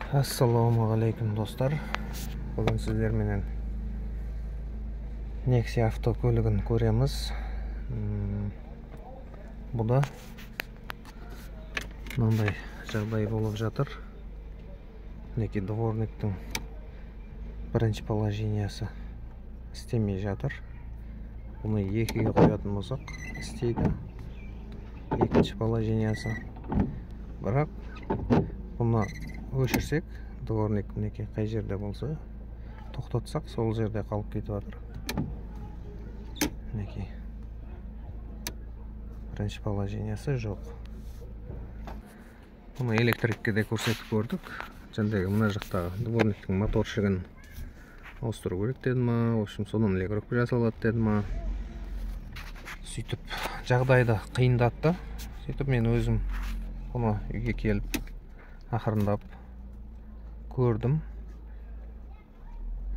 Ассалаумағалейкум достар. Бүгін сіздерменен Nexia автокөлігін көреміз. Бұда мынандай жағдай болып жатыр. Мінекей дворниктің бірінші положениясы істемей жатыр. Бұны екіге қоятын болсақ істейді. Екінші положениясы. Бірақ бұны өшірсек, дворник мінекей қай жерде болса, тоқтатсақ, сол жерде қалып кетіп жатыр. Мінекей бірінші положениясы жоқ. Бұны электрикке де көрсетіп көрдік. Жаңағы мына жақтағы дворниктің моторшығын ауыстыру керек деді ма, в общем, содан регулировка жасалады деді ма. Сөйтіп жағдайды қиындатты. Сөйтіп мен өзім бұны үйге келіп ақырындап көрдім.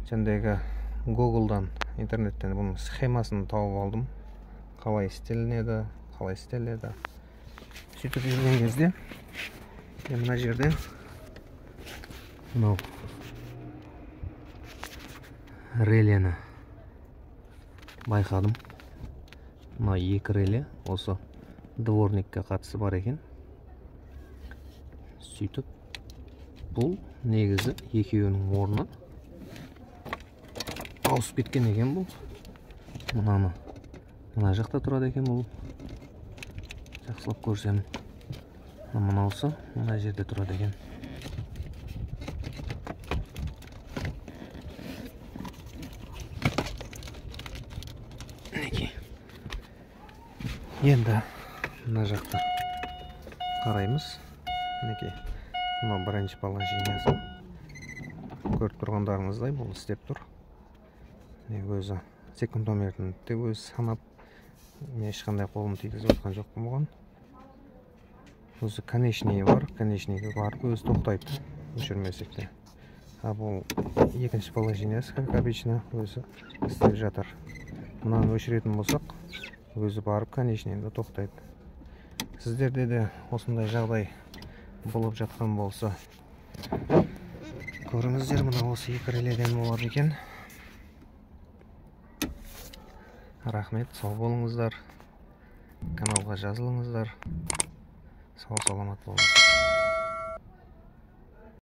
Жаңағы Google'дан, интернеттен бұның схемасын тауып алдым. Қалай істелінеді, қалай істеледі. Сөйтіп жүрген кезде мына жерде мынау релені байқадым. Мына екі реле осы дворникке қатысы бар екен. Сөйтіп бұл негізі екеуінің орны ауысып кеткен екен бұл. Мынаны мына жақта тұрады екен бұл. Жақсылап көрсем, мынаусы мына жерде тұрады екен. Мінекей. Енді мына жақта қараймыз. Мінекей мынау бірінші положениясы. Көріп тұрғандарыңыздай бұл істеп тұр. Міне өзі секундомерін де өзі санап, мен ешқандай қолым тигізіп жатқан жоқпын бұған. Өзі конечныйы бар, конечныйге барып өзі тоқтайды, өшірмесек те. А бұл екінші положениясы, как обычно, өзі істеп жатыр. Мынаны өшіретін болсақ, өзі барып конечныйында тоқтайды. Сіздерде де осындай жағдай болып жатқан болса, көріңіздер, мына осы екі реледен болады екен. Рахмет, сау болыңыздар. Каналға жазылыңыздар. Сау саламат болыңыздар.